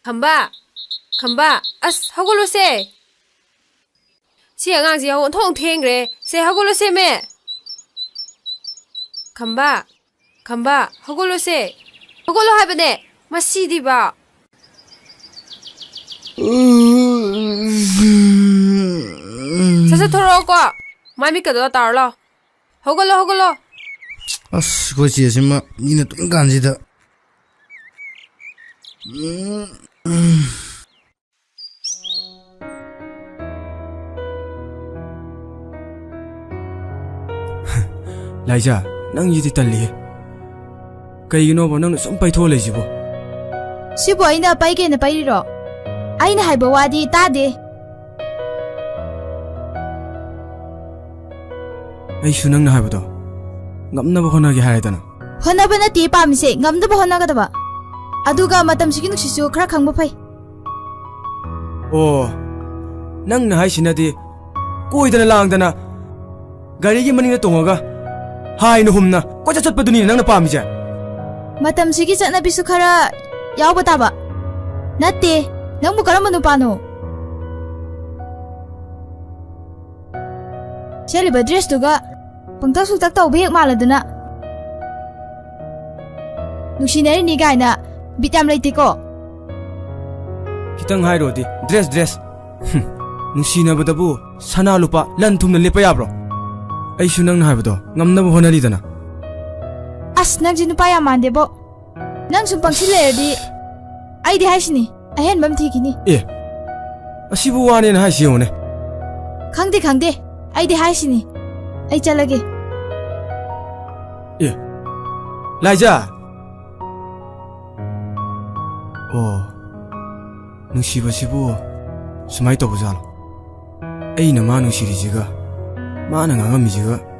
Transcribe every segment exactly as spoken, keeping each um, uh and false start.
ꯈꯝꯕ, ꯈꯝꯕ, ꯑꯁ, ꯍꯧꯒꯠꯂꯣꯁꯦ꯫ ꯁꯤ ꯑꯉꯥꯡꯁꯤ ꯌꯥꯍꯧ ꯑꯣꯟꯊꯣꯛ ꯊꯦꯡꯈ꯭ꯔꯦ꯫ ꯁꯦ, ꯍꯧꯒꯠꯂꯣꯁꯦ, ꯃꯦ꯫ ꯈꯝꯕ, ꯈꯝꯕ, ꯍꯧꯒꯠꯂꯣꯁꯦ꯫ ꯍꯧꯒꯠꯂꯣ ꯍꯥꯏꯕꯅꯦ꯫ ꯃꯁꯤꯗꯤꯕ꯫ ꯁꯠ ꯁꯠ ꯊꯣꯔꯛꯑꯣꯀꯣ꯫ ꯃꯥꯏ ꯃꯤꯠꯀꯗꯣ ꯇꯥꯔꯣ ꯂꯥꯎ꯫ ꯍꯧꯒꯠꯂꯣ, ꯍꯧꯒꯠꯂꯣ꯫ ꯑꯁ, ꯑꯩꯈꯣꯏ ꯆꯦꯁꯤꯃ ꯃꯤꯅ ꯇꯨꯝꯃꯤꯀꯥꯟꯁꯤꯗ꯫ ꯎꯝ, ꯎꯝ꯫ ꯂꯥꯏꯖꯥ, ꯅꯪꯁꯤꯗꯤ ꯇꯜꯂꯤꯍꯦ꯫ ꯀꯩꯒꯤꯅꯣꯕ ꯅꯪꯅ ꯁꯨꯝ ꯄꯩꯊꯣꯛꯑ ꯂꯩꯁꯤꯕꯣ? ꯁꯤꯕꯨ ꯑꯩꯅ ꯄꯩꯒꯦꯅ ꯄꯩꯔꯤꯔꯣ? ꯑꯩꯅ ꯍꯥꯏꯕ ꯋꯥꯗꯤ ꯇꯥꯗꯦ꯫ ꯑꯩꯁꯨ ꯅꯪꯅ ꯍꯥꯏꯕꯗꯣ ꯉꯝꯅꯕ ꯍꯣꯠꯅꯒꯦ ꯍꯥꯏꯔꯦꯗꯅ꯫ ꯍꯣꯠꯅꯕ ꯅꯠꯇꯦ ꯄꯥꯝꯃꯤꯁꯦ, ꯉꯝꯅꯕ ꯍꯣꯠꯅꯒꯗꯕ꯫ ꯑꯗꯨꯒ ꯃꯇꯝꯁꯤꯒꯤ ꯅꯨꯡꯁꯤꯠꯁꯨ ꯈꯔ ꯈꯪꯕ ꯐꯩ꯫ ꯑꯣ, ꯅꯪꯅ ꯍꯥꯏꯁꯤꯅꯗꯤ ꯀꯣꯏꯗꯅ ꯂꯥꯡꯗꯅ ꯒꯥꯔꯤꯒꯤ ꯃꯅꯤꯡꯗ ꯇꯣꯡꯉꯒ ꯍꯥꯏꯅ ꯍꯨꯝꯅ ꯀꯣꯏꯆꯠ ꯆꯠꯄꯗꯨꯅꯤꯅꯦ ꯅꯪꯅ ꯄꯥꯝꯃꯤꯁꯦ? ꯃꯇꯝꯁꯤꯒꯤ ꯆꯠꯅꯕꯤꯁꯨ ꯈꯔ ꯌꯥꯎꯕ ꯇꯥꯕ꯫ ꯅꯠꯇꯦ, ꯅꯪꯕꯨ ꯀꯔꯝꯕ ꯅꯨꯄꯥꯅꯣ? ꯁꯦꯠꯂꯤꯕ ꯗ꯭ꯔꯦꯁꯇꯨꯒ ꯄꯪꯇꯛ ꯁꯨꯛꯇꯛ ꯇꯧꯕ ꯍꯦꯛ ꯃꯥꯜꯂꯗꯅ꯫ ꯅꯨꯡꯁꯤꯅꯔꯤꯅꯤ ꯀꯥꯏꯅ ꯕꯤꯠ ꯌꯥꯝ ꯂꯩꯇꯦꯀꯣ꯫ ꯈꯤꯇꯪ ꯍꯥꯏꯔꯨꯔꯗꯤ ꯗ꯭ꯔꯦꯁ, ꯗ꯭ꯔꯦꯁ꯫ ꯍꯨꯝ, ꯅꯨꯡꯁꯤꯅꯕꯗꯕꯨ ꯁꯅꯥ ꯂꯨꯄꯥ ꯂꯟ ꯊꯨꯝꯅ ꯂꯦꯞꯄ ꯌꯥꯕ꯭ꯔꯣ? ꯑꯩꯁꯨ ꯅꯪꯅ ꯍꯥꯏꯕꯗꯣ ꯉꯝꯅꯕ ꯍꯣꯠꯅꯔꯤꯗꯅ꯫ ꯑꯁ, ꯅꯪꯁꯦ ꯅꯨꯄꯥ ꯌꯥꯝ ꯃꯥꯟꯗꯦꯕꯣ꯫ ꯅꯪ ꯁꯨꯝ ꯄꯪꯁꯤꯜ ꯂꯩꯔꯗꯤ ꯑꯩꯗꯤ ꯍꯥꯏꯁꯤꯅꯤ, ꯑꯍꯦꯟꯕ ꯑꯃ ꯊꯤꯈꯤꯅꯤ꯫ ꯑꯦ, ꯑꯁꯤꯕꯨ ꯋꯥꯅꯦꯅ ꯍꯥꯏꯁꯤ ꯌꯦꯡꯉꯨꯅꯦ꯫ ꯈꯪꯗꯦ, ꯈꯪꯗꯦ, ꯑꯩꯗꯤ ꯍꯥꯏꯁꯤꯅꯤ꯫ ꯑꯩ ꯆꯠꯂꯒꯦ꯫ ꯑꯦ, ꯂꯥꯏꯖꯥ! ꯑꯣ, ꯅꯨꯡꯁꯤꯕꯁꯤꯕꯨ ꯁꯨꯃꯥꯏꯅ ꯇꯧꯕꯖꯥꯠꯂꯣ? ꯑꯩꯅ ꯃꯥ ꯅꯨꯡꯁꯤꯔꯤꯁꯤꯒ, ꯃꯥꯅ ꯉꯥꯡꯉꯝꯃꯤꯁꯤꯒ꯫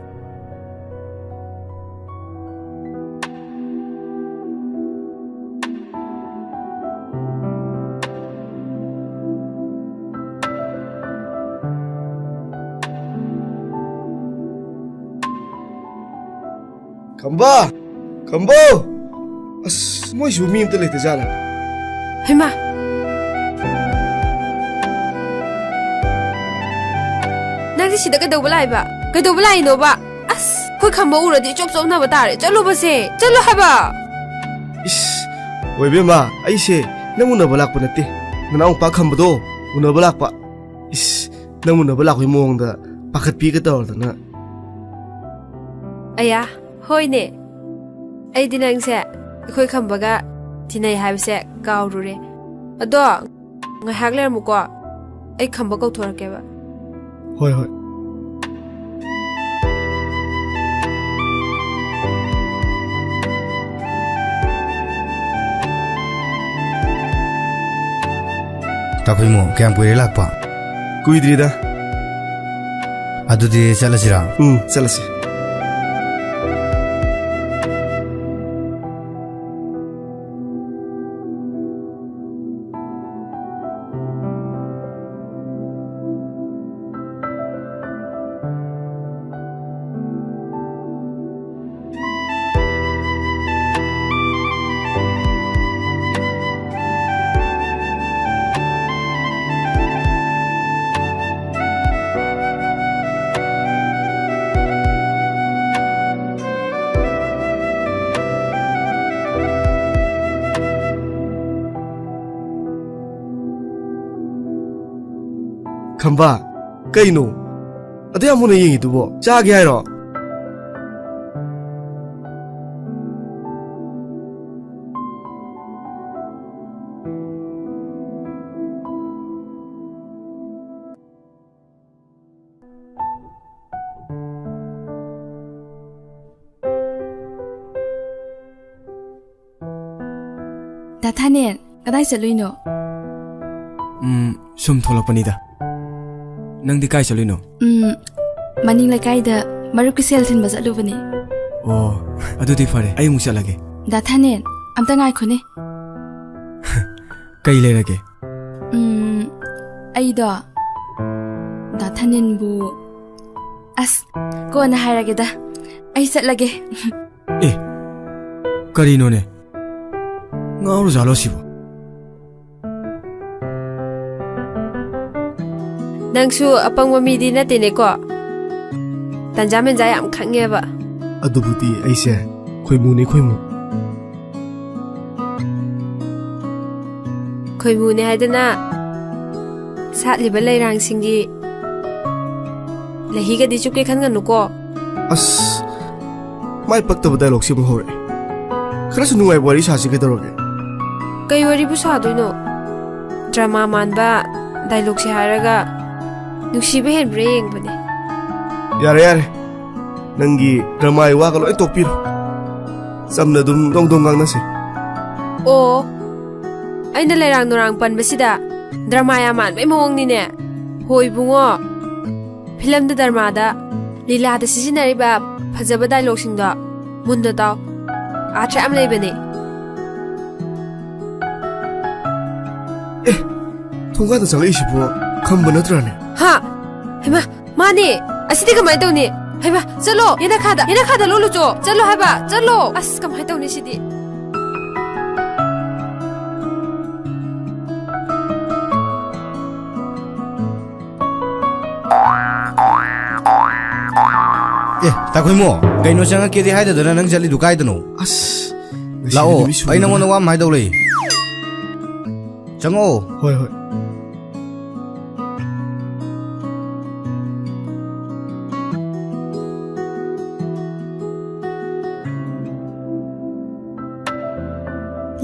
ꯈꯝꯕ! ꯈꯝꯕ! ꯑꯁ, ꯃꯣꯏꯁꯤꯕꯨ ꯃꯤ ꯑꯝꯇ ꯂꯩꯇ ꯖꯥꯠꯂꯥ? ꯍꯩꯃꯥ! ꯅꯪꯗꯤ ꯁꯤꯗ ꯀꯩꯗꯧꯕ ꯂꯥꯛꯏꯕ? ꯀꯩꯗꯧꯕ ꯂꯥꯛꯏꯅꯣꯕ? ꯑꯁ, ꯑꯩꯈꯣꯏ ꯈꯝꯕ ꯎꯔꯗꯤ ꯏꯆꯣꯞ ꯆꯣꯞꯅꯕ ꯇꯥꯔꯦ꯫ ꯆꯠꯂꯣꯕꯁꯦ! ꯆꯠꯂꯣ ꯍꯥꯏꯕ! ꯏꯁ, ꯑꯣꯏꯕꯦꯝꯃ, ꯑꯩꯁꯦ ꯅꯪ ꯎꯅꯕ ꯂꯥꯛꯄ ꯅꯠꯇꯦ꯫ ꯅꯅꯥꯎ ꯅꯨꯄꯥ ꯈꯝꯕꯗꯣ ꯎꯅꯕ ꯂꯥꯛꯄ꯫ ꯏꯁ, ꯅꯪ ꯎꯅꯕ ꯂꯥꯛꯄꯒꯤ ꯃꯑꯣꯡꯗ ꯄꯥꯈꯠꯄꯤꯒ ꯇꯧꯔꯗꯅ꯫ ꯑꯌꯥ, ꯍꯣꯏꯅꯦ꯫ ꯑꯩꯗꯤ ꯅꯪꯁꯦ ꯑꯩꯈꯣꯏ ꯈꯝꯕꯒ ꯇꯤꯟꯅꯩ ꯍꯥꯏꯕꯁꯦ ꯀꯥꯎꯔꯨꯔꯦ꯫ ꯑꯗꯣ, ꯉꯥꯏꯍꯥꯛ ꯂꯩꯔꯝꯃꯨꯀꯣ꯫ ꯑꯩ ꯈꯝꯕ ꯀꯧꯊꯣꯔꯛꯀꯦꯕ꯫ ꯍꯣꯏ, ꯍꯣꯏ꯫ ꯇꯥꯈꯨꯏꯃꯨ, ꯀꯌꯥꯝ ꯀꯨꯏꯔꯦ ꯂꯥꯛꯄ? ꯀꯨꯏꯗ꯭ꯔꯤꯗ꯫ ꯑꯗꯨꯗꯤ ꯆꯠꯂꯁꯤꯔꯥ? ꯎꯝ, ꯆꯠꯂꯁꯤ꯫ ꯈꯝꯕ, ꯀꯩꯅꯣ? ꯑꯗꯨ ꯌꯥꯝ ꯃꯨꯟꯅ ꯌꯦꯡꯉꯤꯗꯨꯕꯣ? ꯆꯥꯒꯦ ꯍꯥꯏꯔꯣ? ꯗꯥ ꯊꯥꯅꯦꯟ, ꯀꯗꯥꯏ ꯆꯠꯂꯨꯏꯅꯣ? ꯎꯝ, ꯁꯨꯝ ꯊꯣꯛꯂꯛꯄꯅꯤꯗ꯫ ꯅꯪꯗꯤ ꯀꯥꯏ ꯆꯠꯂꯨꯏꯅꯣ? ꯎꯝ, ꯃꯅꯤꯡ ꯂꯩꯀꯥꯏꯗ ꯃꯔꯨꯞꯀꯤ ꯁꯦꯜ ꯊꯤꯟꯕ ꯆꯠꯂꯨꯕꯅꯦ꯫ ꯑꯣ, ꯑꯗꯨꯗꯤ ꯐꯔꯦ, ꯑꯩ ꯑꯃꯨꯛ ꯆꯠꯂꯒꯦ꯫ ꯗꯥ ꯊꯥꯅꯦꯟ, ꯑꯝꯇ ꯉꯥꯏꯈꯣꯅꯦ꯫ ꯀꯩ ꯂꯩꯔꯒꯦ? ꯎꯝ, ꯑꯩꯗꯣ ꯗꯥ ꯊꯥꯅꯦꯟꯕꯨ, ꯑꯁ, ꯀꯣꯟꯅ ꯍꯥꯏꯔꯒꯦꯗ꯫ ꯑꯩ ꯆꯠꯂꯒꯦ꯫ ꯀꯔꯤꯅꯣꯅꯦ? ꯉꯥꯎꯔꯖꯥꯠꯂꯣ ꯁꯤꯕꯣ? ꯅꯪꯁꯨ ꯑꯄꯪꯕ ꯃꯤꯗꯤ ꯅꯠꯇꯦꯅꯦꯀꯣ꯫ ꯇꯟꯖꯥ ꯃꯦꯟꯖꯥ ꯌꯥꯝ ꯈꯪꯉꯦꯕ꯫ ꯑꯗꯨꯕꯨꯗꯤ ꯑꯩꯁꯦ ꯈꯣꯏꯃꯨꯅꯤ, ꯈꯣꯏꯃꯨ꯫ ꯈꯣꯏꯃꯨꯅꯦ ꯍꯥꯏꯗꯅ ꯁꯥꯠꯂꯤꯕ ꯂꯩꯔꯥꯡꯁꯤꯡꯒꯤ ꯂꯩꯍꯤꯒꯗꯤ ꯆꯨꯞꯀꯦ ꯈꯟꯒꯅꯨꯀꯣ꯫ ꯑꯁ, ꯃꯥꯏ ꯄꯛꯇꯕ ꯗꯥꯏꯂꯣꯛꯁꯤ ꯑꯃꯨꯛ ꯍꯧꯔꯛꯑꯦ꯫ ꯈꯔꯁꯨ ꯅꯨꯡꯉꯥꯏꯕ ꯋꯥꯔꯤ ꯁꯥꯁꯤ ꯀꯩꯗꯧꯔꯒꯦ? ꯀꯩ ꯋꯥꯔꯤꯕꯨ ꯁꯥꯗꯣꯏꯅꯣ? ꯗ꯭ꯔꯃꯥ ꯃꯥꯟꯕ ꯗꯥꯏꯂꯣꯛꯁꯦ ꯍꯥꯏꯔꯒ ꯅꯨꯡꯁꯤꯕ ꯍꯦꯟꯕ꯭ꯔꯥ ꯌꯦꯡꯕꯅꯦ꯫ ꯌꯥꯔꯦ, ꯌꯥꯔꯦ꯫ ꯅꯪꯒꯤ ꯗ꯭ꯔꯃꯥꯒꯤ ꯋꯥꯒ ꯂꯣꯏ ꯇꯣꯛꯄꯤꯔꯣ꯫ ꯆꯝꯅ ꯑꯗꯨꯝ ꯗꯣꯡ ꯗꯣꯡ ꯉꯥꯡꯅꯁꯤ꯫ ꯑꯣ, ꯑꯩꯅ ꯂꯩꯔꯥꯡ ꯅꯨꯔꯥꯡ ꯄꯟꯕꯁꯤꯗ ꯗ꯭ꯔꯃꯥ ꯌꯥꯝ ꯃꯥꯟꯕꯩ ꯃꯑꯣꯡꯅꯤꯅꯦ꯫ ꯍꯣꯏ ꯏꯕꯨꯡꯉꯣ, ꯐꯤꯂꯝꯗ ꯗ꯭ꯔꯃꯥꯗ ꯂꯤꯂꯥꯗ ꯁꯤꯖꯤꯟꯅꯔꯤꯕ ꯐꯖꯕ ꯗꯥꯏꯂꯣꯛꯁꯤꯡꯗꯣ ꯃꯨꯟꯅ ꯇꯥꯎ꯫ ꯑꯥꯔꯊ ꯌꯥꯝ ꯂꯩꯕꯅꯦ꯫ ꯑꯦ, ꯊꯣꯡꯒꯥꯟꯗ ꯆꯪꯂꯛꯏꯁꯤꯕꯨ ꯈꯝꯕ ꯅꯠꯇ꯭ꯔꯥꯅꯦ? ꯍꯥ? ꯍꯩꯃꯥ, ꯃꯥꯅꯦ! ꯑꯁꯤꯗꯤ ꯀꯃꯥꯏꯅ ꯇꯧꯅꯤ? ꯍꯩꯃꯥ, ꯆꯠꯂꯣ! ꯌꯦꯅꯈꯥꯗ, ꯌꯦꯅꯈꯥꯗ ꯂꯣꯠꯂꯨꯆꯣ! ꯆꯠꯂꯣ ꯍꯥꯏꯕ! ꯆꯠꯂꯣ! ꯑꯁ, ꯀꯃꯥꯏꯅ ꯇꯧꯅꯤ ꯁꯤꯗꯤ? ꯑꯦ, ꯇꯥꯈꯣꯏꯃꯣ, ꯀꯩꯅꯣ ꯆꯪꯉꯛꯀꯦꯗꯤ ꯍꯥꯏꯗꯗꯅ ꯅꯪ ꯆꯠꯂꯤꯗꯨ ꯀꯥꯏꯗꯅꯣ? ꯑꯁ, ꯉꯁꯤꯗꯤ ꯂꯥꯛꯑꯣ, ꯅꯨꯃꯤꯠ ꯁꯨꯕꯅꯤꯅ꯫ ꯑꯩ ꯅꯉꯣꯟꯗ ꯋꯥ ꯑꯃ ꯍꯥꯏꯗꯧ ꯂꯩ꯫ ꯆꯪꯉꯛꯑꯣ꯫ ꯍꯣꯏ, ꯍꯣꯏ꯫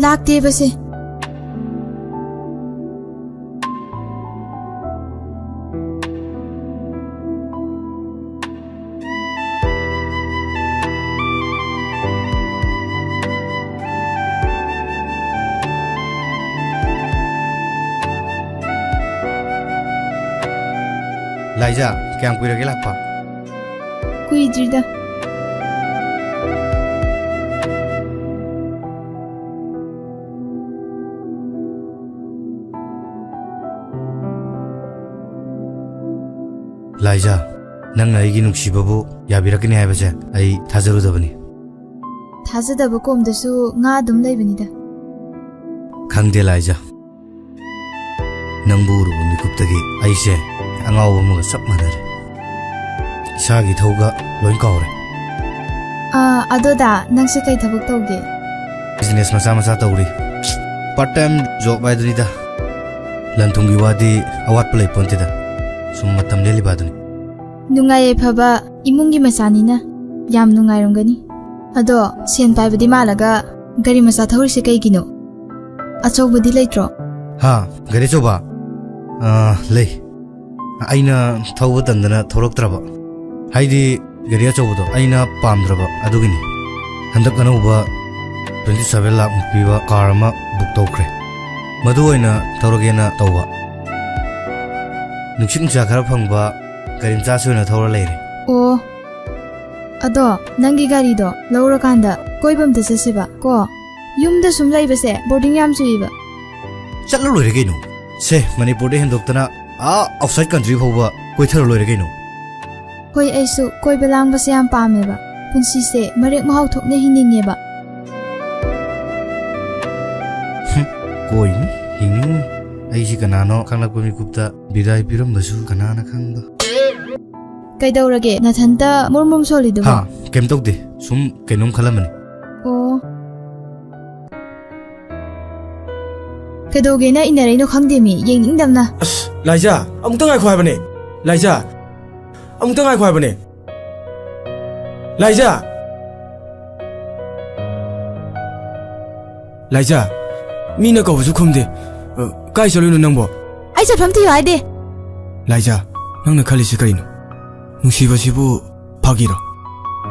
ꯂꯥꯛꯇꯦꯕꯁꯦ꯫ ꯂꯥꯏꯖꯥ, ꯀꯌꯥꯝ ꯀꯨꯏꯔꯒꯦ ꯂꯥꯛꯄ? ꯀꯨꯏꯗ꯭ꯔꯤꯗ꯫ ꯂꯥꯏꯖꯥ, ꯅꯪꯅ ꯑꯩꯒꯤ ꯅꯨꯡꯁꯤꯕꯕꯨ ꯌꯥꯕꯤꯔꯛꯀꯅꯤ ꯍꯥꯏꯕꯁꯦ ꯑꯩ ꯊꯥꯖꯔꯨꯗꯕꯅꯤ꯫ ꯊꯥꯖꯗꯕ ꯀꯣꯝꯗꯁꯨ ꯉꯥ ꯑꯗꯨꯝ ꯂꯩꯕꯅꯤꯗ꯫ ꯈꯪꯗꯦ, ꯂꯥꯏꯖꯥ꯫ ꯅꯪꯕꯨ ꯎꯔꯨꯕ ꯃꯤꯀꯨꯞꯇꯒꯤ ꯑꯩꯁꯦ ꯑꯉꯥꯎꯕ ꯑꯃꯒ ꯆꯞ ꯃꯥꯟꯅꯔꯦ꯫ ꯏꯁꯥꯒꯤ ꯏꯊꯧꯒ ꯂꯣꯏ ꯀꯥꯎꯔꯦ꯫ ꯑꯥ, ꯑꯗꯣ ꯗꯥ, ꯅꯪꯁꯦ ꯀꯩ ꯊꯕꯛ ꯇꯧꯒꯦ? Business ꯃꯆꯥ ꯃꯆꯥ ꯇꯧꯔꯤ꯫ Part time job ꯍꯥꯏꯗꯨꯅꯤꯗ꯫ ꯂꯟ ꯊꯨꯝꯒꯤ ꯋꯥꯗꯤ ꯑꯋꯥꯠꯄ ꯂꯩ ꯄꯣꯟꯇꯦꯗ꯫ ꯁꯨꯝ ꯃꯇꯝ ꯂꯦꯜꯂꯤꯕ ꯑꯗꯨꯅꯤ꯫ ꯅꯨꯡꯉꯥꯏ ꯌꯥꯏꯐꯕ ꯏꯃꯨꯡꯒꯤ ꯃꯆꯥꯅꯤꯅ ꯌꯥꯝ ꯅꯨꯡꯉꯥꯏꯔꯝꯒꯅꯤ꯫ ꯑꯗꯣ ꯁꯦꯟ ꯄꯥꯏꯕꯗꯤ ꯃꯥꯜꯂꯒ ꯒꯥꯔꯤ ꯃꯆꯥ ꯊꯧꯔꯤꯁꯦ ꯀꯩꯒꯤꯅꯣ? ꯑꯆꯧꯕꯗꯤ ꯂꯩꯇ꯭ꯔꯣ? ꯍꯥ, ꯒꯥꯔꯤ ꯑꯆꯧꯕ? ꯑꯥ, ꯂꯩ꯫ ꯑꯩꯅ ꯊꯧꯕ ꯇꯟꯗꯅ ꯊꯧꯔꯛꯇ꯭ꯔꯕ꯫ ꯍꯥꯏꯗꯤ ꯒꯥꯔꯤ ꯑꯆꯧꯕꯗꯣ ꯑꯩꯅ ꯄꯥꯝꯗ꯭ꯔꯕ ꯑꯗꯨꯒꯤꯅꯤ꯫ ꯍꯟꯗꯛ ꯑꯅꯧꯕ twenty seven ꯂꯥꯈ ꯃꯨꯛ ꯄꯤꯕ car ꯑꯃ book ꯇꯧꯈ꯭ꯔꯦ꯫ ꯃꯗꯨ ꯑꯣꯏꯅ ꯊꯧꯔꯒꯦꯅ ꯇꯧꯕ꯫ ꯅꯨꯡꯁꯤꯠ ꯅꯨꯡꯁꯥ ꯈꯔ ꯐꯪꯕ ꯒꯥꯔꯤ ꯃꯆꯥꯁꯤ ꯑꯣꯏꯅ ꯊꯧꯔ ꯂꯩꯔꯦ꯫ ꯑꯣ, ꯑꯗꯣ ꯅꯪꯒꯤ ꯒꯥꯔꯤꯗꯣ ꯂꯧꯔꯀꯥꯟꯗ ꯀꯣꯏꯕ ꯑꯝꯇ ꯆꯠꯁꯦꯕ ꯀꯣ꯫ ꯌꯨꯝꯗ ꯁꯨꯝ ꯂꯩꯕꯁꯦ boring ꯌꯥꯝ ꯆꯨꯏꯕ꯫ ꯆꯠꯂ ꯂꯣꯏꯔꯦ ꯀꯩꯅꯣ꯫ ꯁꯦ, ꯃꯅꯤꯄꯨꯔꯗ ꯍꯦꯟꯗꯣꯛꯇꯅ ꯑꯥ outside country ꯐꯥꯎꯕ ꯀꯣꯏꯊꯔ ꯂꯣꯏꯔꯦ ꯀꯩꯅꯣ꯫ ꯍꯣꯏ, ꯑꯩꯁꯨ ꯀꯣꯏꯕ ꯂꯥꯡꯕꯁꯦ ꯌꯥꯝ ꯄꯥꯝꯃꯦꯕ꯫ ꯄꯨꯟꯁꯤꯁꯦ ꯃꯔꯦꯛ ꯃꯍꯥꯎ ꯊꯣꯛꯅ ꯍꯤꯡꯅꯤꯡꯉꯦꯕ꯫ ꯍꯨꯝ, ꯀꯣꯏꯅꯤ, ꯍꯤꯡꯅꯤꯡꯅꯤ꯫ ꯑꯩꯁꯤ ꯀꯅꯥꯅꯣ ꯈꯪꯂꯛꯄ ꯃꯤꯀꯨꯞꯇ ꯕꯤꯗꯥꯏ ꯄꯤꯔꯝꯕꯁꯨ ꯀꯅꯥꯅ ꯈꯪꯕ꯫ ꯀꯩꯗꯧꯔꯒꯦ ꯅꯊꯟꯇ ꯃꯨꯔ ꯃꯨꯔ ꯁꯣꯜꯂꯤꯗꯨꯕꯣ? ꯍꯥ, ꯀꯩꯝ ꯇꯧꯗꯦ꯫ ꯁꯨꯝ ꯀꯩꯅꯣꯝ ꯈꯜꯂꯝꯕꯅꯤ꯫ ꯑꯣ꯫ ꯀꯩꯗꯧꯒꯦꯅ ꯏꯟꯅꯔꯛꯏꯅꯣ ꯈꯪꯗꯦꯃꯤ, ꯌꯦꯡꯅꯤꯡꯗꯕꯅ꯫ ꯑꯁ, ꯂꯥꯏꯖꯥ, ꯑꯃꯨꯛꯇ ꯉꯥꯏꯈꯣ ꯍꯥꯏꯕꯅꯦ꯫ ꯂꯥꯏꯖꯥ, ꯑꯃꯨꯛꯇ ꯉꯥꯏꯈꯣ ꯍꯥꯏꯕꯅꯦ꯫ ꯂꯥꯏꯖꯥ! ꯂꯥꯏꯖꯥ, ꯃꯤꯅ ꯀꯧꯕꯁꯨ ꯈꯨꯝꯗꯦ꯫ ꯑ, ꯀꯥꯏ ꯆꯠꯂꯨꯏꯅꯣ ꯅꯪꯕꯣ? ꯑꯩ ꯆꯠꯐꯝ ꯊꯤꯌꯨ ꯍꯥꯏꯗꯦ꯫ ꯂꯥꯏꯖꯥ, ꯅꯪꯅ ꯈꯜꯂꯤꯁꯤ ꯀꯔꯤꯅꯣ? ꯅꯨꯡꯁꯤꯕꯁꯤꯕꯨ ꯐꯥꯒꯤꯔꯣ?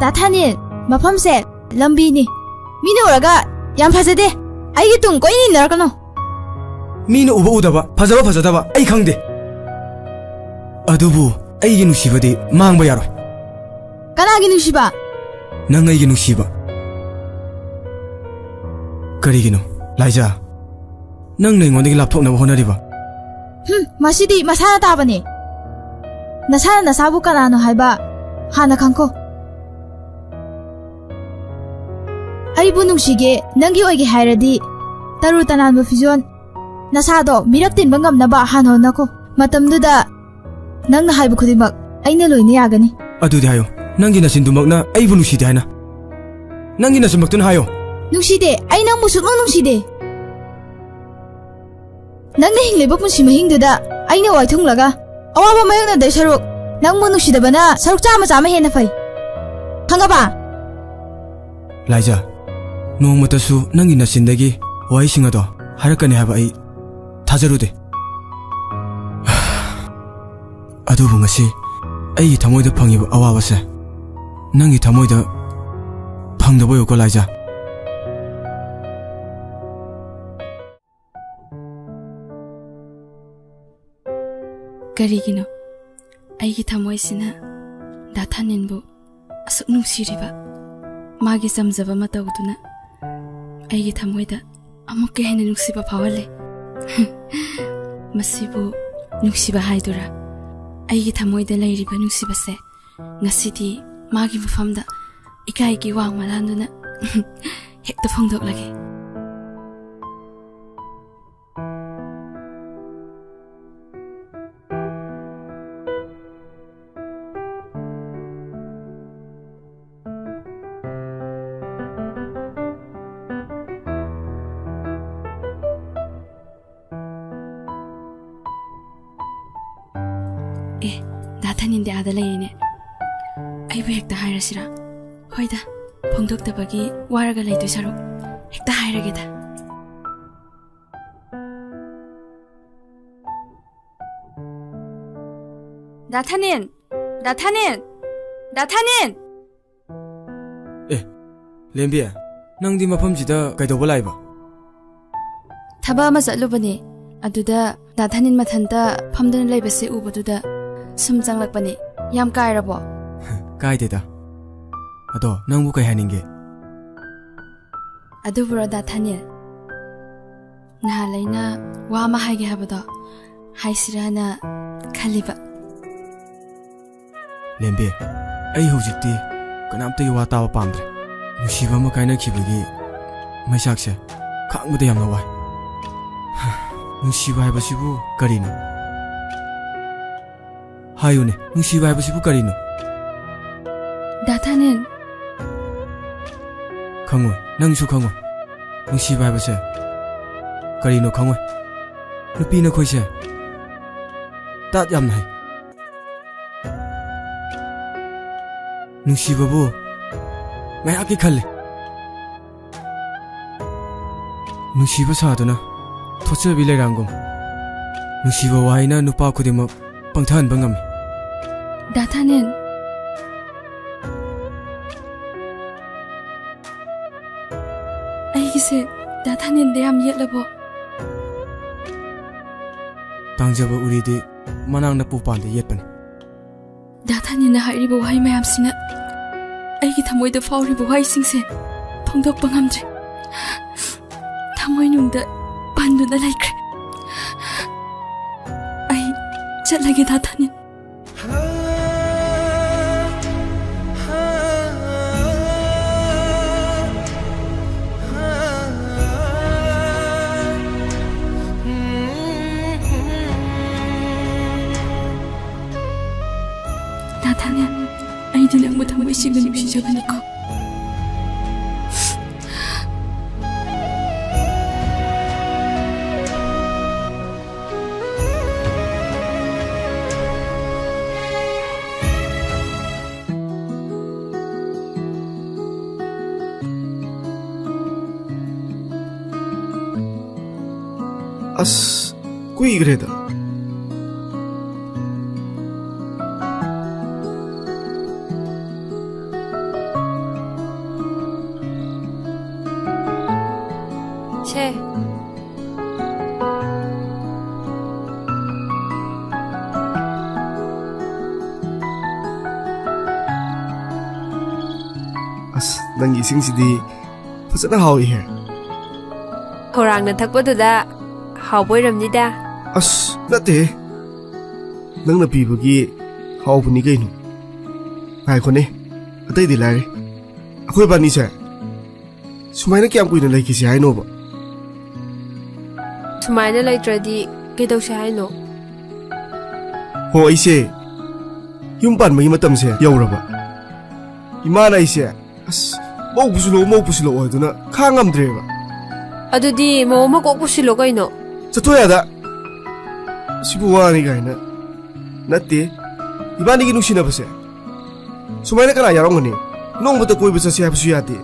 ꯗꯥ ꯊꯥꯅꯤꯜ, ꯃꯐꯝꯁꯦ ꯂꯝꯕꯤꯅꯤ꯫ ꯃꯤꯅ ꯎꯔꯒ ꯌꯥꯝ ꯐꯖꯗꯦ, ꯑꯩꯒꯤ ꯇꯨꯡ ꯀꯣꯏꯅ ꯏꯟꯅꯔꯛꯀꯅꯨ꯫ ꯃꯤꯅ ꯎꯕ ꯎꯗꯕ, ꯐꯖꯕ ꯐꯖꯗꯕ ꯑꯩ ꯈꯪꯗꯦ꯫ ꯑꯗꯨꯕꯨ ꯑꯩꯒꯤ ꯅꯨꯡꯁꯤꯕꯗꯤ ꯃꯥꯡꯕ ꯌꯥꯔꯣꯏ꯫ ꯀꯅꯥꯒꯤ ꯅꯨꯡꯁꯤꯕ? ꯅꯪ ꯑꯩꯒꯤ ꯅꯨꯡꯁꯤꯕ꯫ ꯀꯔꯤꯒꯤꯅꯣ, ꯂꯥꯏꯖꯥ? ꯅꯪꯅ ꯑꯩꯉꯣꯟꯗꯒꯤ ꯂꯥꯞꯊꯣꯛꯅꯕ ꯍꯣꯠꯅꯔꯤꯕ? ꯍꯨꯝ, ꯃꯁꯤꯗꯤ ꯃꯁꯥꯅ ꯇꯥꯕꯅꯦ꯫ ꯅꯁꯥꯅ ꯅꯁꯥꯕꯨ ꯀꯅꯥꯅꯣ ꯍꯥꯏꯕ ꯍꯥꯟꯅ ꯈꯪꯈꯣ꯫ ꯑꯩꯕꯨ ꯅꯨꯡꯁꯤꯒꯦ, ꯅꯪꯒꯤ ꯑꯣꯏꯒꯦ ꯍꯥꯏꯔꯗꯤ ꯇꯔꯨ ꯇꯅꯥꯟꯕ ꯐꯤꯖꯣꯜ, ꯅꯁꯥꯗꯣ ꯃꯤꯔꯛ ꯇꯤꯟꯕ ꯉꯝꯅꯕ ꯍꯥꯟꯅ ꯍꯣꯠꯅꯈꯣ꯫ ꯃꯇꯝꯗꯨꯗ ꯅꯪꯅ ꯍꯥꯏꯕ ꯈꯨꯗꯤꯡꯃꯛ ꯑꯩꯅ ꯂꯣꯏꯅ ꯌꯥꯒꯅꯤ꯫ ꯑꯗꯨꯗꯤ ꯍꯥꯏꯌꯣ, ꯅꯪꯒꯤ ꯅꯆꯤꯟꯗꯨꯃꯛꯅ ꯑꯩꯕꯨ ꯅꯨꯡꯁꯤꯗꯦ ꯍꯥꯏꯅ? ꯅꯪꯒꯤ ꯅꯆꯤꯟꯃꯛꯇꯨꯅ ꯍꯥꯏꯌꯣ꯫ ꯅꯨꯡꯁꯤꯗꯦ, ꯑꯩ ꯅꯪꯕꯨ ꯁꯨꯛꯅꯨꯡ ꯅꯨꯡꯁꯤꯗꯦ꯫ ꯅꯪꯅ ꯍꯤꯡꯂꯤꯕ ꯄꯨꯟꯁꯤ ꯃꯍꯤꯡꯗꯨꯗ ꯑꯩꯅ ꯋꯥꯏꯊꯨꯡꯂꯒ ꯑꯋꯥꯕ ꯃꯥꯌꯣꯛꯅꯗꯣꯏ ꯁꯔꯨꯛ, ꯅꯪꯕꯨ ꯅꯨꯡꯁꯤꯗꯕꯅ ꯁꯔꯨꯛ ꯆꯥꯝꯃ ꯆꯥꯝꯃ ꯍꯦꯟꯅ ꯐꯩ꯫ ꯈꯪꯉꯕ? ꯂꯥꯏꯖꯥ, ꯅꯣꯡꯃꯇꯁꯨ ꯅꯪꯒꯤ ꯅꯆꯤꯟꯗꯒꯤ ꯋꯥꯍꯩꯁꯤꯡ ꯑꯗꯣ ꯍꯥꯏꯔꯛꯀꯅꯤ ꯍꯥꯏꯕ ꯑꯩ ꯊꯥꯖꯔꯨꯗꯦ꯫ ꯑꯗꯨꯕꯨ ꯉꯁꯤ ꯑꯩꯒꯤ ꯊꯃꯣꯏꯗ ꯐꯪꯉꯤꯕ ꯑꯋꯥꯕꯁꯦ ꯅꯪꯒꯤ ꯊꯃꯣꯏꯗ ꯐꯪꯗꯕ ꯑꯣꯏꯌꯨꯀꯣ, ꯂꯥꯏꯖꯥ꯫ ꯀꯔꯤꯒꯤꯅꯣ ꯑꯩꯒꯤ ꯊꯃꯣꯏꯁꯤꯅ ꯗꯥ ꯊꯥꯅꯤꯟꯕꯨ ꯑꯁꯨꯛ ꯅꯨꯡꯁꯤꯔꯤꯕ? ꯃꯥꯒꯤ ꯆꯝꯖꯕ ꯃꯇꯧꯗꯨꯅ ꯑꯩꯒꯤ ꯊꯃꯣꯏꯗ ꯑꯃꯨꯛꯀ ꯍꯦꯟꯅ ꯅꯨꯡꯁꯤꯕ ꯐꯥꯎꯍꯜꯂꯦ꯫ ꯃꯁꯤꯕꯨ ꯅꯨꯡꯁꯤꯕ ꯍꯥꯏꯗꯨꯔꯥ? ꯑꯩꯒꯤ ꯊꯃꯣꯏꯗ ꯂꯩꯔꯤꯕ ꯅꯨꯡꯁꯤꯕꯁꯦ ꯉꯁꯤꯗꯤ ꯃꯥꯒꯤ ꯃꯐꯝꯗ ꯏꯀꯥꯏꯒꯤ ꯋꯥꯡꯃ ꯂꯥꯟꯗꯨꯅ ꯍꯦꯛꯇ ꯐꯣꯡꯗꯣꯛꯂꯒꯦ꯫ ꯑꯦ, ꯗꯥ ꯊꯥꯅꯤꯟꯗꯤ ꯑꯥꯗ ꯂꯩꯔꯤꯅꯦ꯫ ꯑꯩꯕꯨ ꯍꯦꯛꯇ ꯍꯥꯏꯔꯁꯤꯔꯥ? ꯍꯣꯏꯗ, ꯐꯣꯡꯗꯣꯛꯇꯕꯒꯤ ꯋꯥꯔꯒ ꯂꯩꯗꯣꯏ ꯁꯔꯨꯛ ꯍꯦꯛꯇ ꯍꯥꯏꯔꯒꯦꯗ꯫ ꯗꯥ ꯊꯥꯅꯤꯟ! ꯗꯥ ꯊꯥꯅꯤꯟ! ꯗꯥ ꯊꯥꯅꯤꯟ! ꯑꯦ, ꯂꯦꯝꯕꯤ, ꯅꯪꯗꯤ ꯃꯐꯝꯁꯤꯗ ꯀꯩꯗꯧꯕ ꯂꯥꯛꯏꯕ? ꯊꯕꯛ ꯑꯃ ꯆꯠꯂꯨꯕꯅꯦ꯫ ꯑꯗꯨꯗ ꯗꯥ ꯊꯥꯅꯤꯟ ꯃꯊꯟꯇ ꯐꯝꯗꯨꯅ ꯂꯩꯕꯁꯦ ꯎꯕꯗꯨꯗ ꯁꯨꯝ ꯆꯪꯂꯛꯄꯅꯦ꯫ ꯌꯥꯝ ꯀꯥꯏꯔꯕꯣ? ꯀꯥꯏꯗꯦꯗ꯫ ꯑꯗꯣ ꯅꯪꯕꯨ ꯀꯩ ꯍꯥꯏꯅꯤꯡꯒꯦ? ꯑꯗꯨꯕꯨꯔꯣ ꯗꯥ ꯊꯥꯅꯤꯟ? ꯅꯍꯥꯟ ꯑꯩꯅ ꯋꯥ ꯑꯃ ꯍꯥꯏꯒꯦ ꯍꯥꯏꯕꯗꯣ ꯍꯥꯏꯁꯤꯔꯥꯅ ꯈꯜꯂꯤꯕ꯫ ꯂꯦꯝꯕꯤ, ꯑꯩ ꯍꯧꯖꯤꯛꯇꯤ ꯀꯅꯥꯝꯇꯒꯤ ꯋꯥ ꯇꯥꯕ ꯄꯥꯝꯗ꯭ꯔꯦ꯫ ꯅꯨꯡꯁꯤꯕ ꯑꯃ ꯀꯥꯏꯅꯈꯤꯕꯒꯤ ꯃꯩꯆꯥꯛꯁꯦ ꯈꯥꯡꯕꯗ ꯌꯥꯝꯅ ꯋꯥꯏ꯫ ꯅꯨꯡꯁꯤꯕ ꯍꯥꯏꯕꯁꯤꯕꯨ ꯀꯔꯤꯅꯣ? ꯍꯥꯏꯌꯨꯅꯦ, ꯅꯨꯡꯁꯤꯕ ꯍꯥꯏꯕꯁꯤꯕꯨ ꯀꯔꯤꯅꯣ? ꯗꯥ ꯊꯥꯅꯦꯟ꯫ ꯈꯪꯉꯣꯏ, ꯅꯪꯁꯨ ꯈꯪꯉꯣꯏ꯫ ꯅꯨꯡꯁꯤꯕ ꯍꯥꯏꯕꯁꯦ ꯀꯔꯤꯅꯣ ꯈꯪꯉꯣꯏ꯫ ꯅꯨꯄꯤ ꯅꯈꯣꯏꯁꯦ ꯇꯥꯠ ꯌꯥꯝꯅ ꯍꯩ꯫ ꯅꯨꯡꯁꯤꯕꯕꯨ ꯉꯥꯏꯍꯥꯛꯀꯤ ꯈꯜꯂꯤ꯫ ꯅꯨꯡꯁꯤꯕ ꯁꯥꯗꯨꯅ ꯊꯣꯠꯆꯕꯤ ꯂꯩꯔꯥꯡꯒꯨꯝ, ꯅꯨꯡꯁꯤꯕ ꯋꯥꯍꯩꯅ ꯅꯨꯄꯥ ꯈꯨꯗꯤꯡꯃꯛ ꯄꯪꯊꯍꯟꯕ ꯉꯝꯃꯤ꯫ ꯗꯥ ꯊꯥꯅꯦꯟ, ꯑꯩꯒꯤꯁꯦ ꯗꯥ ꯊꯥꯅꯦꯟꯗ ꯌꯥꯝ ꯌꯦꯠꯂꯕꯣ? ꯇꯥꯡꯖꯕ ꯎꯔꯤꯗꯤ ꯃꯅꯥꯛ ꯅꯛꯄ ꯎꯄꯥꯜꯗ ꯌꯦꯠꯄꯅꯤ꯫ ꯗꯥ ꯊꯥꯅꯦꯟꯅ ꯍꯥꯏꯔꯤꯕ ꯋꯥꯍꯩ ꯃꯌꯥꯝꯁꯤꯅ ꯑꯩꯒꯤ ꯊꯃꯣꯏꯗ ꯐꯥꯎꯔꯤꯕ ꯋꯥꯍꯩꯁꯤꯡꯁꯦ ꯐꯣꯡꯗꯣꯛꯄ ꯉꯝꯗ꯭ꯔꯦ꯫ ꯊꯃꯣꯏꯅꯨꯡꯗ ꯄꯟꯗꯨꯅ ꯂꯩꯈ꯭ꯔꯦ꯫ ꯑꯩ ꯆꯠꯂꯒꯦ, ꯗꯥ ꯊꯥꯅꯦꯟ꯫ ꯗꯥ ꯊꯥꯅꯦꯟ, ꯑꯩꯗꯤ ꯅꯪꯕꯨ ꯊꯃꯣꯏ ꯁꯦꯡꯅ ꯅꯨꯡꯁꯤꯖꯕꯅꯤꯀꯣ꯫ ꯑꯁ, ꯀꯨꯏꯈ꯭ꯔꯦꯗ꯫ ꯁꯦ꯫ ꯑꯁ, ꯅꯪꯒꯤ ꯏꯁꯤꯡꯁꯤꯗꯤ ꯐꯖꯅ ꯍꯥꯎꯏꯍꯦ꯫ ꯈꯧꯔꯥꯡꯅ ꯊꯛꯄꯗꯨꯗ ꯍꯥꯎꯕ ꯑꯣꯏꯔꯝꯅꯤꯗ꯫ ꯑꯁ, ꯅꯠꯇꯦꯍꯦ꯫ ꯅꯪꯅ ꯄꯤꯕꯒꯤ ꯍꯥꯎꯕꯅꯤ ꯀꯩꯅꯣ꯫ ꯉꯥꯏꯈꯣꯅꯦ, ꯑꯇꯩꯗꯤ ꯂꯥꯏꯔꯤ꯫ ꯑꯩꯈꯣꯏ ꯕꯥꯅꯤꯁꯦ ꯁꯨꯃꯥꯏꯅ ꯀꯌꯥꯝ ꯀꯨꯏꯅ ꯂꯩꯈꯤꯁꯦ ꯍꯥꯏꯅꯣꯕ? ꯁꯨꯃꯥꯏꯅ ꯂꯩꯇ꯭ꯔꯗꯤ ꯀꯩꯗꯧꯁꯦ ꯍꯥꯏꯅꯣ? ꯍꯣ, ꯑꯩꯁꯦ ꯌꯨꯝ ꯄꯥꯟꯕꯒꯤ ꯃꯇꯝꯁꯦ ꯌꯧꯔꯕ꯫ ꯏꯃꯥꯅ ꯑꯩꯁꯦ, "ꯑꯁ, ꯃꯧ ꯄꯨꯁꯤꯜꯂꯛꯑꯣ, ꯃꯧ ꯄꯨꯁꯤꯜꯂꯛꯑꯣ" ꯍꯥꯏꯗꯨꯅ ꯈꯥꯡ ꯉꯝꯗ꯭ꯔꯦꯕ꯫ ꯑꯗꯨꯗꯤ ꯃꯧ ꯑꯃ ꯀꯣꯛ ꯄꯨꯁꯤꯜꯂꯣ ꯀꯩꯅꯣ꯫ "ꯆꯠꯊꯣꯛ ꯌꯥꯗ꯫ ꯁꯤꯕꯨ ꯋꯥꯅꯤ ꯀꯥꯏꯅ꯫ ꯅꯠꯇꯦ, ꯏꯕꯥꯅꯤꯒꯤ ꯅꯨꯡꯁꯤꯅꯕꯁꯦ ꯁꯨꯃꯥꯏꯅ ꯀꯅꯥ ꯌꯥꯎꯔꯝꯒꯅꯤ? ꯅꯣꯡꯃꯇ ꯀꯣꯏꯕ ꯆꯠꯁꯦ ꯍꯥꯏꯕꯁꯨ ꯌꯥꯗꯦ꯫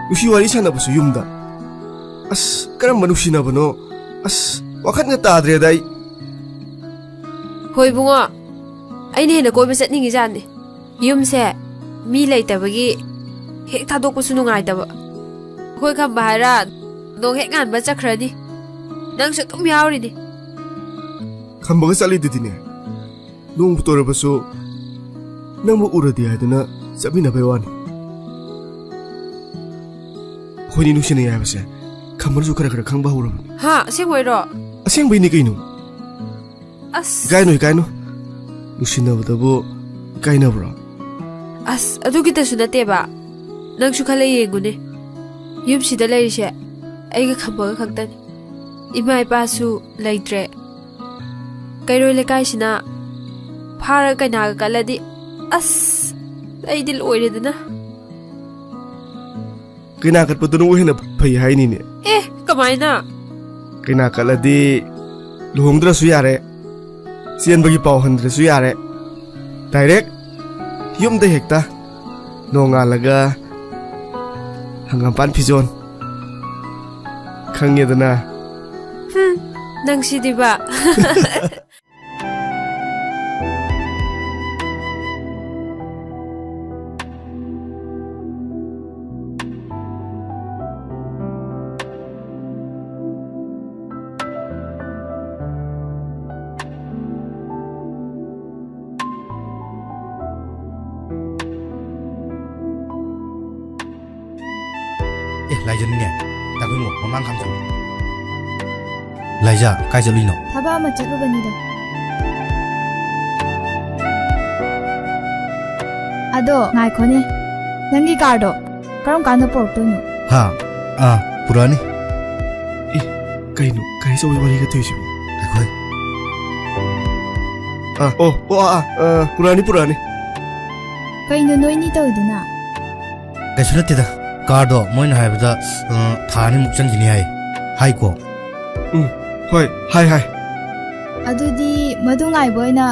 ꯅꯨꯡꯁꯤ ꯋꯥꯔꯤ ꯁꯥꯟꯅꯕꯁꯨ ꯌꯨꯝꯗ꯫ ꯑꯁ, ꯀꯔꯝꯕ ꯅꯨꯡꯁꯤꯅꯕꯅꯣ? ꯑꯁ, ꯋꯥꯈꯜꯒ ꯇꯥꯗ꯭ꯔꯦꯗ ꯑꯩ꯫" ꯍꯣꯏ ꯏꯕꯨꯡꯉꯣ, ꯑꯩꯅ ꯍꯦꯟꯅ ꯀꯣꯏꯕ ꯆꯠꯅꯤꯡꯉꯤꯖꯥꯠꯅꯤ꯫ ꯌꯨꯝꯁꯦ ꯃꯤ ꯂꯩꯇꯕꯒꯤ ꯍꯦꯛ ꯊꯥꯗꯣꯛꯄꯁꯨ ꯅꯨꯡꯉꯥꯏꯇꯕ꯫ ꯑꯩꯈꯣꯏ ꯈꯝꯕ ꯍꯥꯏꯔ ꯅꯣꯡ ꯍꯦꯛ ꯉꯥꯟꯕ ꯆꯠꯈ꯭ꯔꯅꯤ꯫ ꯅꯪꯁꯨ ꯑꯗꯨꯝ ꯌꯥꯎꯔꯤꯅꯤ꯫ ꯈꯝꯕꯒ ꯆꯠꯂꯤꯗꯨꯗꯤꯅꯦ꯫ ꯅꯣꯡꯕꯨ ꯇꯣꯔꯕꯁꯨ ꯅꯪꯕꯨ ꯎꯔꯗꯤ ꯍꯥꯏꯗꯨꯅ ꯆꯠꯃꯤꯟꯅꯕꯩ ꯋꯥꯅꯤ꯫ ꯑꯩꯈꯣꯏꯅꯤ ꯅꯨꯡꯁꯤꯅꯩ ꯍꯥꯏꯕꯁꯦ ꯈꯝꯕꯅꯁꯨ ꯈꯔ ꯈꯔ ꯈꯪꯕ ꯍꯧꯔꯕꯅꯤ꯫ ꯍꯥ, ꯑꯁꯦꯡꯕꯩꯔꯣ? ꯑꯁꯦꯡꯕꯩꯅꯤ ꯀꯩꯅꯣ꯫ ꯑꯁ꯫ ꯏꯀꯥꯏꯅꯨ, ꯏꯀꯥꯏꯅꯨ꯫ ꯅꯨꯡꯁꯤꯅꯕꯗꯕꯨ ꯏꯀꯥꯏꯅꯕ꯭ꯔꯣ? ꯑꯁ, ꯑꯗꯨꯒꯤꯇꯁꯨ ꯅꯠꯇꯦꯕ꯫ ꯅꯪꯁꯨ ꯈꯜꯂ ꯌꯦꯡꯉꯨꯅꯦ꯫ ꯌꯨꯝꯁꯤꯗ ꯂꯩꯔꯤꯁꯦ ꯑꯩꯒ ꯈꯝꯕꯒ ꯈꯛꯇꯅꯤ꯫ ꯏꯃꯥ ꯏꯄꯥꯁꯨ ꯂꯩꯇ꯭ꯔꯦ꯫ ꯀꯩꯔꯣꯏ ꯂꯩꯀꯥꯏꯁꯤꯅ ꯐꯥꯔ ꯀꯩꯅꯥꯒ ꯀꯠꯂꯗꯤ, ꯑꯁ, ꯑꯩꯗꯤ ꯂꯣꯏꯔꯦꯗꯅ꯫ ꯀꯩꯅꯥ ꯀꯠꯄꯗꯨꯅꯕꯨ ꯍꯦꯟꯅ ꯐꯩ ꯍꯥꯏꯅꯤꯅꯦ꯫ ꯑꯦ, ꯀꯃꯥꯏꯅ? ꯀꯩꯅꯥ ꯀꯠꯂꯗꯤ ꯂꯨꯍꯣꯡꯗ꯭ꯔꯁꯨ ꯌꯥꯔꯦ, ꯆꯦꯟꯕꯒꯤ ꯄꯥꯎ ꯍꯟꯗ꯭ꯔꯁꯨ ꯌꯥꯔꯦ꯫ ꯗꯥꯏꯔꯦꯛ ꯌꯨꯝꯗ ꯍꯦꯛꯇ ꯅꯣꯡꯉꯥꯜꯂꯒ ꯍꯪꯒꯥꯝꯄꯥꯟ ꯐꯤꯖꯣꯜ꯫ ꯈꯪꯉꯦꯗꯅ꯫ ꯍꯨꯝ, ꯅꯪꯁꯤꯗꯤꯕ꯫ ꯑꯦ, ꯂꯥꯏꯖꯅꯤꯅꯦ꯫ ꯇꯥꯈꯣꯏꯉꯣ, ꯃꯃꯥꯡ ꯈꯥꯝ ꯆꯠꯂꯨ꯫ ꯂꯥꯏꯖꯥ, ꯀꯥꯏ ꯆꯠꯂꯨꯏꯅꯣ? ꯊꯕꯛ ꯑꯃ ꯆꯠꯂꯨꯕꯅꯤꯗ꯫ ꯑꯗꯣ, ꯉꯥꯏꯈꯣꯅꯦ꯫ ꯅꯪꯒꯤ ꯀꯥꯔꯗꯣ ꯀꯔꯝ ꯀꯥꯟꯗ ꯄꯨꯔꯛꯇꯣꯏꯅꯣ? ꯍꯥ? ꯑꯥ, ꯄꯨꯔꯛꯑꯅꯤ꯫ ꯑꯦ, ꯀꯩꯅꯣ? ꯒꯥꯔꯤ ꯑꯆꯧꯕꯒꯤ ꯋꯥꯔꯤꯒ ꯇꯧꯏꯁꯤꯕꯣ? ꯑꯩꯈꯣꯏ꯫ ꯑꯥ, ꯑꯣ, ꯑꯣ, ꯑꯥ, ꯑꯥ, ꯑꯥ, ꯄꯨꯔꯛꯑꯅꯤ, ꯄꯨꯔꯛꯑꯅꯤ꯫ ꯀꯩꯅꯣ ꯅꯣꯏꯅꯤ ꯇꯧꯏꯗꯨꯅ? ꯀꯩꯁꯨ ꯅꯠꯇꯦꯗ꯫ ꯀꯥꯔꯗꯣ ꯃꯣꯏꯅ ꯍꯥꯏꯕꯗ, ꯑ, ꯊꯥ ꯑꯅꯤꯃꯨꯛ ꯆꯪꯈꯤꯅꯤ ꯍꯥꯏ꯫ ꯍꯥꯏꯀꯣ? ꯎꯝ, ꯍꯣꯏ, ꯍꯥꯏ, ꯍꯥꯏ꯫ ꯑꯗꯨꯗꯤ ꯃꯗꯨ ꯉꯥꯏꯕ ꯑꯣꯏꯅ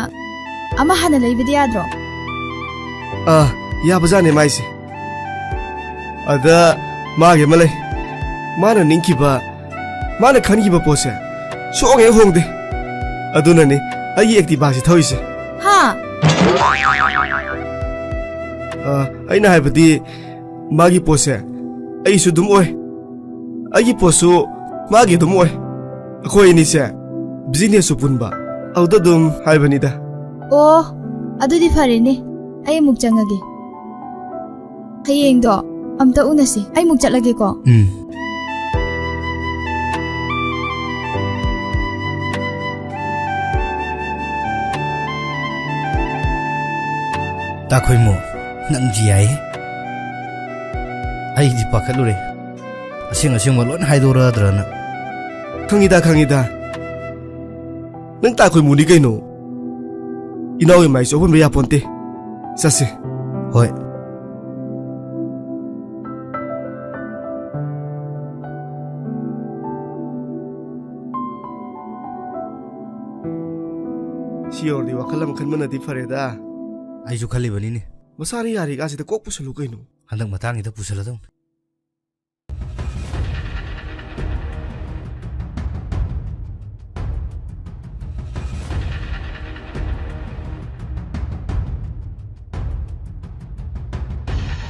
ꯑꯃ ꯍꯥꯟꯅ ꯂꯩꯕꯗꯤ ꯌꯥꯗ꯭ꯔꯣ? ꯑꯥ, ꯌꯥꯕꯖꯥꯠꯅꯦ ꯃꯥꯏꯁꯦ꯫ ꯑꯗ ꯃꯥꯒꯤ ꯑꯃ ꯂꯩ꯫ ꯃꯥꯅ ꯅꯤꯡꯈꯤꯕ, ꯃꯥꯅ ꯈꯟꯈꯤꯕ ꯄꯣꯠꯁꯦ ꯁꯨꯛꯍꯣꯡ ꯍꯦꯛ ꯍꯣꯡꯗꯦ꯫ ꯑꯗꯨꯅꯅꯦ ꯑꯩꯒꯤ Activaꯁꯦ ꯊꯧꯔꯤꯁꯦ꯫ ꯍꯥ? ꯑꯥ, ꯑꯩꯅ ꯍꯥꯏꯕꯗꯤ, ꯃꯥꯒꯤ ꯄꯣꯠꯁꯦ ꯑꯩꯁꯨ ꯑꯗꯨꯝ ꯑꯣꯏ, ꯑꯩꯒꯤ ꯄꯣꯠꯁꯨ ꯃꯥꯒꯤ ꯑꯗꯨꯝ ꯑꯣꯏ꯫ ꯑꯩꯈꯣꯏ ꯑꯅꯤꯁꯦ businessꯁꯨ ꯄꯨꯟꯕ, ꯑꯗꯨꯗ ꯑꯗꯨꯝ ꯍꯥꯏꯕꯅꯤꯗ꯫ ꯑꯣ, ꯑꯗꯨꯗꯤ ꯐꯔꯦꯅꯦ, ꯑꯩ ꯑꯃꯨꯛ ꯆꯪꯉꯒꯦ꯫ ꯍꯌꯦꯡꯗꯣ ꯑꯝꯇ ꯎꯅꯁꯤ, ꯑꯩ ꯑꯃꯨꯛ ꯆꯠꯂꯒꯦꯀꯣ꯫ ꯎꯝ꯫ ꯇꯥꯈꯣꯏꯃꯨ, ꯅꯪꯁꯤ ꯌꯥꯏꯍꯦ꯫ ꯑꯩꯗꯤ ꯄꯥꯈꯠꯂꯨꯔꯦ, ꯑꯁꯦꯡ ꯑꯁꯦꯡꯕ ꯂꯣꯏꯅ ꯍꯥꯏꯗꯣꯔꯛꯑꯗ꯭ꯔꯅ꯫ ꯈꯪꯉꯤꯗ, ꯈꯪꯉꯤꯗ꯫ ꯅꯪ ꯇꯥꯈꯣꯏꯃꯨꯅꯤ ꯀꯩꯅꯣ? ꯏꯅꯥꯎꯒꯤ ꯃꯥꯏꯁꯨ ꯑꯣꯟꯕ ꯌꯥꯄꯣꯟꯇꯦ꯫ ꯆꯠꯁꯦ꯫ ꯍꯣꯏ꯫ ꯁꯤ ꯌꯧꯔꯗꯤ ꯋꯥꯈꯜ ꯑꯃ ꯈꯟꯕꯅꯗꯤ ꯐꯔꯦꯗ꯫ ꯑꯩꯁꯨ ꯈꯜꯂꯤꯕꯅꯤꯅꯦ꯫ ꯃꯁꯥꯅ ꯌꯥꯔꯤꯀꯥꯟꯁꯤꯗ ꯀꯣꯛ ꯄꯨꯁꯜꯂꯨ ꯀꯩꯅꯣ꯫ ꯍꯟꯗꯛ ꯃꯇꯥꯡꯁꯤꯗ ꯄꯨꯁꯜꯂꯗꯧꯅꯤ꯫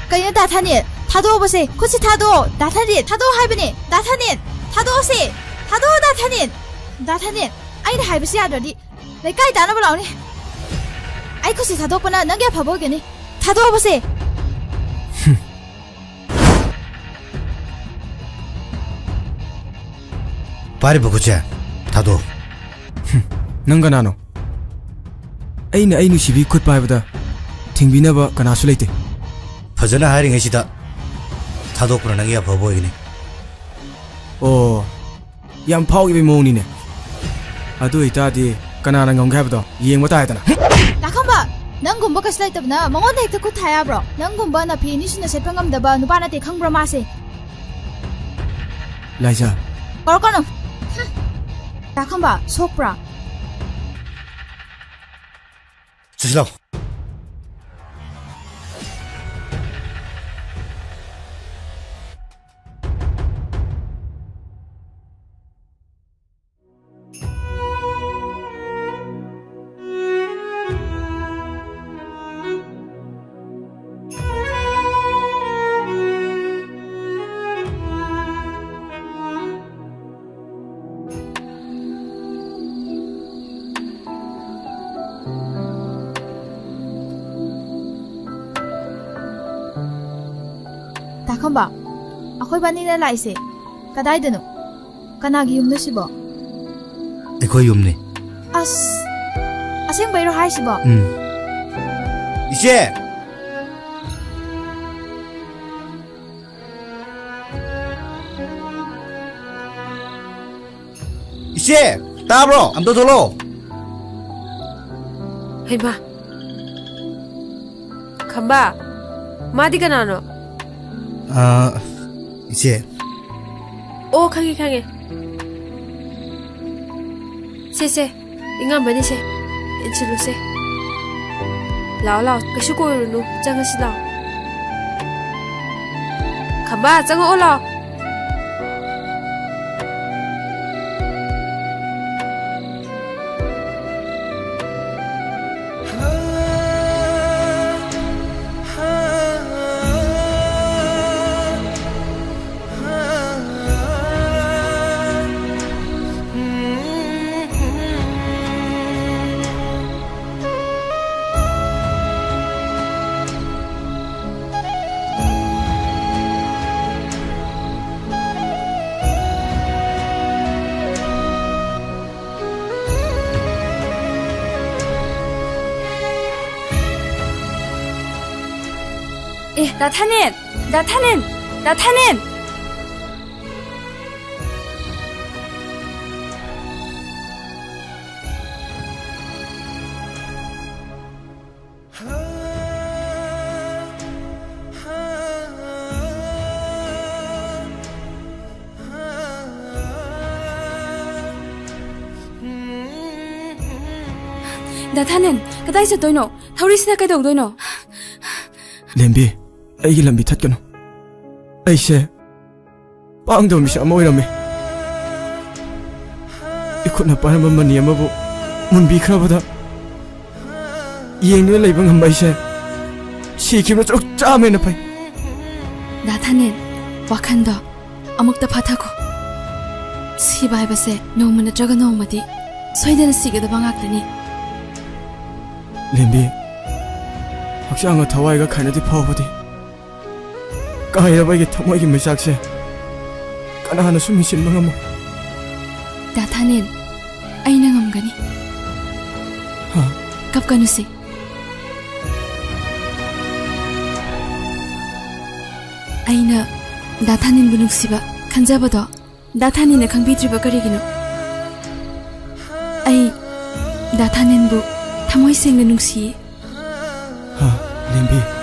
ꯀꯩꯅꯣ ꯗꯥ ꯊꯥꯅꯦꯟ? ꯊꯥꯗꯣꯛꯑꯣꯕꯁꯦ! ꯈꯨꯠꯁꯤ ꯊꯥꯗꯣꯛꯑꯣ! ꯗꯥ ꯊꯥꯅꯦꯟ! ꯊꯥꯗꯣꯛꯑꯣ ꯍꯥꯏꯕꯅꯦ! ꯗꯥ ꯊꯥꯅꯦꯟ! ꯊꯥꯗꯣꯛꯑꯣꯁꯦ! ꯊꯥꯗꯣꯛꯑꯣ ꯗꯥ ꯊꯥꯅꯦꯟ! ꯗꯥ ꯊꯥꯅꯦꯟ! ꯑꯩꯅ ꯍꯥꯏꯕꯁꯤ ꯌꯥꯗ꯭ꯔꯗꯤ ꯂꯩꯀꯥꯏ ꯇꯥꯅꯕ ꯂꯥꯛꯑꯣꯅꯦ! ꯑꯩ ꯈꯨꯠꯁꯤ ꯊꯥꯗꯣꯛꯄꯅ ꯅꯪꯒꯤ ꯑꯐꯕ ꯑꯣꯏꯒꯅꯤ! ꯊꯥꯗꯣꯛꯑꯣꯕꯁꯦ! ꯄꯥꯏꯔꯤꯕ ꯈꯨꯠꯁꯦ ꯊꯥꯗꯣꯛꯑꯣ꯫ ꯍꯨꯝ, ꯅꯪ ꯀꯅꯥꯅꯣ? ꯑꯩꯅ ꯑꯩ ꯅꯨꯡꯁꯤꯕꯤ ꯈꯨꯠ ꯄꯥꯏꯕꯗ ꯊꯤꯡꯕꯤꯅꯕ ꯀꯅꯥꯁꯨ ꯂꯩꯇꯦ꯫ ꯐꯖꯅ ꯍꯥꯏꯔꯤꯉꯩꯁꯤꯗ ꯊꯥꯗꯣꯛꯄꯅ ꯅꯪꯒꯤ ꯑꯐꯕ ꯑꯣꯏꯒꯅꯤ꯫ ꯑꯣ, ꯌꯥꯝ ꯐꯥꯎꯈꯤꯕꯒꯤ ꯃꯑꯣꯡꯅꯤꯅꯦ꯫ ꯑꯗꯨ ꯑꯣꯏꯇꯥꯔꯗꯤ ꯀꯅꯥꯅ ꯉꯝꯒꯦ ꯍꯥꯏꯕꯗꯣ ꯌꯦꯡꯕ ꯇꯥꯔꯦꯗꯅ꯫ ꯇꯥꯈꯝꯕ, ꯅꯪꯒꯨꯝꯕ ꯀꯩꯁꯨ ꯂꯩꯇꯕꯅ ꯃꯉꯣꯟꯗ ꯍꯦꯛꯇ ꯈꯨꯠ ꯊꯥ ꯌꯥꯕ꯭ꯔꯣ? ꯅꯪꯒꯨꯝꯕ ꯅꯥꯐꯤ ꯑꯅꯤ ꯁꯨꯅ ꯁꯦꯠꯄ ꯉꯝꯗꯕ ꯅꯨꯄꯥ ꯅꯠꯇꯦ, ꯈꯪꯕ꯭ꯔꯥ ꯃꯥꯁꯦ? ꯂꯥꯏꯖꯥ꯫ ꯀꯧꯔꯛꯀꯅꯨ꯫ ꯍꯨꯝ꯫ ꯇꯥꯈꯝꯕ, ꯁꯣꯛꯄ꯭ꯔꯥ? ꯆꯠꯁꯤ ꯂꯥꯎ꯫ ꯇꯥꯈꯝꯕ, ꯑꯩꯈꯣꯏ ꯕꯥꯅꯤꯅ ꯂꯥꯛꯏꯁꯦ ꯀꯗꯥꯏꯗꯅꯣ? ꯀꯅꯥꯒꯤ ꯌꯨꯝꯅꯣ ꯁꯤꯕꯣ? ꯑꯩꯈꯣꯏ ꯌꯨꯝꯅꯤ꯫ ꯑꯁ, ꯑꯁꯦꯡꯕꯩꯔꯣ ꯍꯥꯏꯁꯤꯕꯣ? ꯎꯝ꯫ ꯏꯆꯦ! ꯏꯆꯦ, ꯇꯥꯕ꯭ꯔꯣ? ꯑꯝꯇ ꯊꯣꯛꯂꯛꯑꯣ꯫ ꯍꯩꯃꯥ! ꯈꯝꯕ, ꯃꯥꯗꯤ ꯀꯅꯥꯅꯣ? ꯑ, ꯏꯆꯦ꯫ ꯑꯣ, ꯈꯪꯉꯦ, ꯈꯪꯉꯦ꯫ ꯁꯦ, ꯁꯦ, ꯏꯉꯝꯕꯅꯤꯁꯦ, ꯏꯟꯁꯤꯜꯂꯨꯁꯦ꯫ ꯂꯥꯛꯑꯣ, ꯂꯥꯛꯑꯣ, ꯀꯩꯁꯨ ꯀꯨꯏꯔꯨꯅꯨ, ꯆꯪꯉꯁꯤ ꯂꯥꯛꯑꯣ꯫ ꯈꯝꯕ, ꯆꯪꯉꯛꯑꯣ ꯂꯥꯛꯑꯣ꯫ ꯗꯥ ꯊꯥꯅꯦꯟ! ꯗꯥ ꯊꯥꯅꯦꯟ! ꯗꯥ ꯊꯥꯅꯦꯟ! ꯗꯥ ꯊꯥꯅꯦꯟ, ꯀꯗꯥꯏ ꯆꯠꯇꯣꯏꯅꯣ? ꯊꯧꯔꯤꯁꯤꯅ ꯀꯩꯗꯧꯗꯣꯏꯅꯣ? ꯂꯦꯝꯕꯤ, ꯑꯩꯒꯤ ꯂꯝꯕꯤ ꯊꯠꯀꯅꯨ꯫ ꯑꯩꯁꯦ ꯄꯥꯡꯗꯕ ꯃꯤꯁꯛ ꯑꯃ ꯑꯣꯏꯔꯝꯃꯤ꯫ ꯏꯈꯨꯠꯅ ꯄꯥꯏꯔꯝꯕ ꯃꯅꯤ ꯑꯃꯕꯨ ꯃꯨꯟꯕꯤꯈ꯭ꯔꯕꯗ ꯌꯦꯡꯗꯨꯅ ꯂꯩꯕ ꯉꯝꯕ ꯑꯩꯁꯦ ꯁꯤꯈꯤꯕꯅ ꯁꯔꯨꯛ ꯆꯥꯝꯃ ꯍꯦꯟꯅ ꯐꯩ꯫ ꯗꯥ ꯊꯥꯅꯦꯟ, ꯋꯥꯈꯟꯗꯣ ꯑꯃꯨꯛꯇ ꯐꯥꯊꯈꯣ꯫ ꯁꯤꯕ ꯍꯥꯏꯕꯁꯦ ꯅꯣꯡꯃ ꯅꯠꯇ꯭ꯔꯒ ꯅꯣꯡꯃꯗꯤ ꯁꯣꯏꯗꯅ ꯁꯤꯒꯗꯕ ꯉꯥꯛꯇꯅꯤ꯫ ꯂꯦꯝꯕꯤ, ꯍꯛꯆꯥꯡꯒ ꯊꯋꯥꯏꯒ ꯈꯥꯏꯅꯗꯤ ꯐꯥꯎꯕꯗꯤ ꯀꯥꯏꯔꯕ ꯑꯩꯒꯤ ꯊꯃꯣꯏꯒꯤ ꯃꯩꯆꯥꯛꯁꯦ ꯀꯅꯥꯅꯁꯨ ꯃꯤꯁꯤꯟꯕ ꯉꯝꯃꯣꯏ꯫ ꯗꯥ ꯊꯥꯅꯦꯟ, ꯑꯩꯅ ꯉꯝꯒꯅꯤ꯫ ꯍꯥ? ꯀꯞꯀꯅꯨꯁꯦ꯫ ꯑꯩꯅ ꯗꯥ ꯊꯥꯅꯦꯟꯕꯨ ꯅꯨꯡꯁꯤꯕ ꯈꯟꯖꯕꯗꯣ ꯗꯥ ꯊꯥꯅꯦꯟꯅ ꯈꯪꯕꯤꯗ꯭ꯔꯤꯕ ꯀꯔꯤꯒꯤꯅꯣ? ꯑꯩ ꯗꯥ ꯊꯥꯅꯦꯟꯕꯨ ꯊꯃꯣꯏ ꯁꯦꯡꯅ ꯅꯨꯡꯁꯤꯌꯦ꯫ ꯍꯥ, ꯂꯦꯝꯕꯤ?